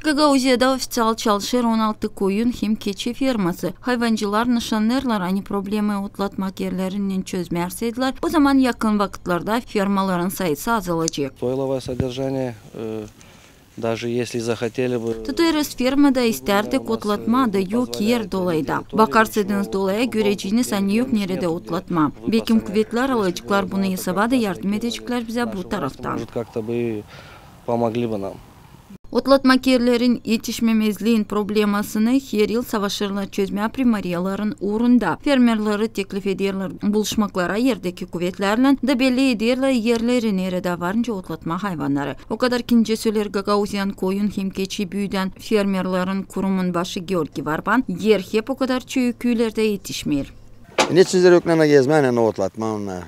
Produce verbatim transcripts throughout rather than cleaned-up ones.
Gagauziyada ofiţial çalışêr on altı koyun hem keçi ferması. Hayvancılar nışannêêrlar, ani problemayı otlatmak erlerinnän çözmärseydilär, o zaman yakın vakıtlarda fermaların sayısı azalacek. Стойловое содержание, э, даже если захотели бы... Tutêrız fermada, istärdik otlatmaa, da yok er dolayda. Bakarsaydınız dolaya, göreceniz, ani yok neredä otlatmaa. Bekim kuvetlär alaceklar bunu esaba da yardım edeceklär bizä bu taraftan. Может, как-то бы помогли бы нам. Otlatmak erlerin etişmemezliin problemasını her yıl savaşêrlar çözmää primariyaların uurunda. Fermerleri teklif ederlär buluşmaklara erdeki kuvetlärlän da belli ederlär erleri, neredä varınca otlatmaa hayvannarı. O kadar ki, nicä söleer Gagauziyanın koyun hem keçi büüdän fermerlerin kurumun başı Georgiy Varban, er hep o kadar çoyu küülerdä etişmeer. Neçin zerä öknemää gezmää, ne otlatmaa onnarı?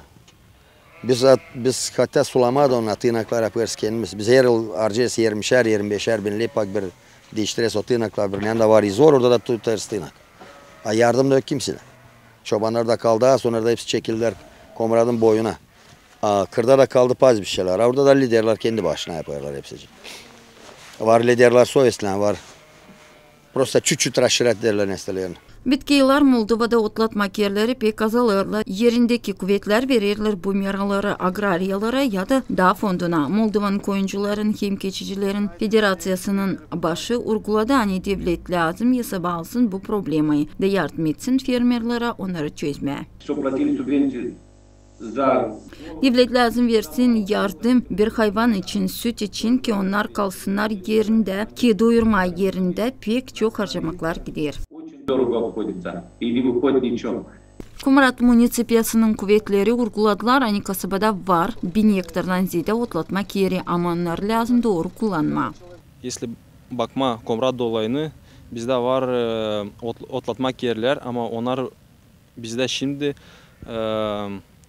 Biz, biz hatı sulamaa da onnarı, tırnaklar yapêrız kendimiz. Biz her yıl harcêêrız irmişär, irmi beşär bin lepak, bir diiştireriz o tırnakları, bir yanda var izor, orada da tutêrız tırnak. A yardım da yok kimsedä. Çobannar da kaldı az, onnar da hepsi çekildilär Komradın boyuna. A kırda da kaldı pazbiçelär. A orada da liderlär kendi başına yapêrlar hepsicii. Var liderlär soy islän, var. Prosta çüçüt raşirat ederlär nestelerini. Bitki yıllar Moldovada otlatmak erleri pek azalêrlar. Erindeki kuvetlär vererlär bu meraları agrariyalara ya da daa fonduna. Moldovanın koyuncuların hem keçicilerin federaţiyasının başı urguladı, ani devlet lääzım esaba alsın bu problemayı da yardım etsin fermerlerä onnarı çözmää. Что платили субвенции за... Devlet lääzım versin yardım bir hayvan için, süt için, ki onnar kalsınnar erindä, ki doyurmaa erindä pek çok harcamaklar gider. Очень дорого обходится или выходит ничем. Komrat municipiyasının kuvetleri urguladılar, ani kasabada var bin hektardan zeedä otlatmak eri, ama onnarı lääzım dooru kullanmaa. Если bakmaa Komrat dolayını, bizdä var, e, ot-, otlatmak erlär, ama onnar bizdä şindi, e,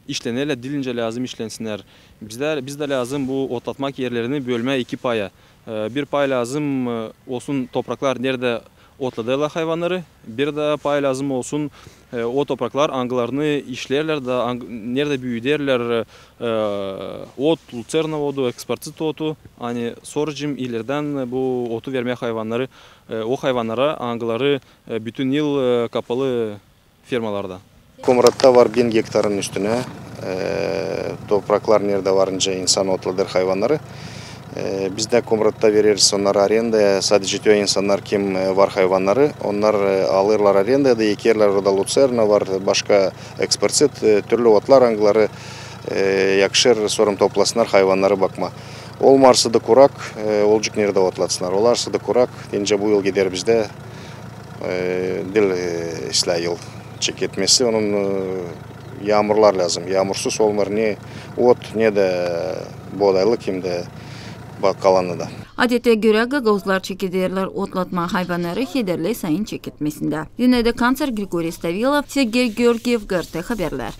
işlenerlär, diil nicä lääzım işlensinnär. Bizdä, bizdä lääzım bu otlatmak erlerini bölmää iki paya. E, bir pay lääzım, e, olsun topraklar, neredä otladêrlar hayvannarı, bir dä pay lääzım olsun, e, o topraklar, angılarını işleerlär da ang-, neredä büüderlär, e, ot, lucerna odu, eksportit otu, ani sora nicä ilerdän bu otu vermää hayvannarı, e, o hayvannara, angıları, e, bütün yıl, e, kapalı fermalarda. Komratta var bin gektarın üstünä, e, topraklar, neredä varınca insan otladêr hayvannarı. E, biz dä Komratta vereriz onnarı arendaya, sadece te o insannar, kim, e, var hayvannarı, onnar, e, alêrlar arendaya da ekerlär orada lucerna, var başka eksportit, e, türlü otlar, angıları, e, yakışêr, sora toplasınnar hayvannarı bakmaa. Olmarsa da kurak, e, olacek neredä otlatsınnar. Olarsa da kurak, nicä bu yıl gider bizdä, e, diil, e, islää yıl çeketmesi, onun, e, yaamurlar lääzım. Yaamursuz olmêêr ne ot, ne dä boodaylık, hem dä ba-, kalanı da. Adetä görä, gagauzlar çekederlär otlatmaa hayvannarı hederley sayın çeketmesindä. Zinaida Kanţer, Grigoriy Stavilov, Sergey Georgiev, GRT Haberlär.